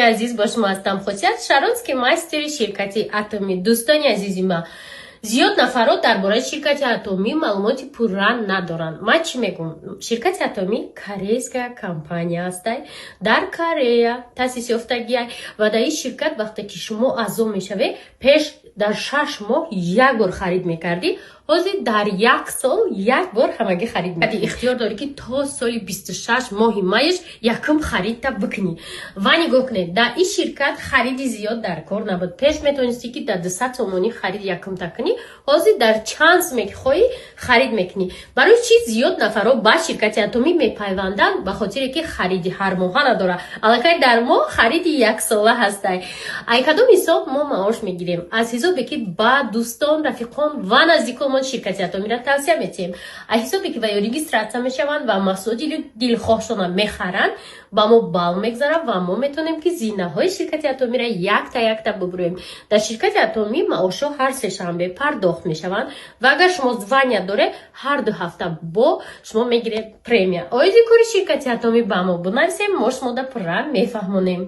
Азиз, бо шумо ҳастам Хосият Шаронский, мастери ширкати Атомӣ. Дӯстони азизи ма, зиёд нафарот дар бораи ширкати Атомӣ маълумоти пурра надоранд. Ман чӣ мегӯм? Ширкати Атомӣ корейская компания ҳастай, дар Корея таъсис ёфтагиай ва дар ин ширкат вақте ки шумо аъзо мешавед, пеш дар 6 моҳ як бор харид мекардӣ, ҳозир дар як сол як бор ҳамагӣ харид мекардӣ. Ихтиёр дорӣ, ки то соли 26 моҳи майш якум харидта бикунӣ. Ва нигоҳ кунед, дар ин ширкат хариди зиёд дар кор набуд. Пеш метавонистӣ, ки дар 200 сомонӣ харид якумта кунӣ, ҳозир дар чанд суме ки хоҳӣ, харид мекунӣ. Барои чӣ зиёд нафарҳо ба ширкати Атомӣ мепайванданд? Ба хотире ки хариди ҳармоҳа надорад, аллакай дар моҳ хариди яксола ҳастай. Ай кадом ҳисоб мо маош мегирем? Аз ҳисобе ки ба дӯстон, рафиқон ва наздиконмон ширкати Атомиро тавсия метиҳем, аз ҳисобе ки ва ё регистрация мешаванд ва маҳсулоти дилхоҳшона мехаранд, ба мо балл мегзарад ва мо метавонем, ки зинаҳои ширкати Атомиро якта якта бубурем. Дар ширкати Атомӣ маошҳо ҳар сешанбе пардохт мешаванд ва агар шумо звания доред, ҳар 2 ҳафта бо шумо мегиред премия. Оиди кори ширкати Атомӣ ба мо бинависем, мо шумода пурра мефаҳмонем.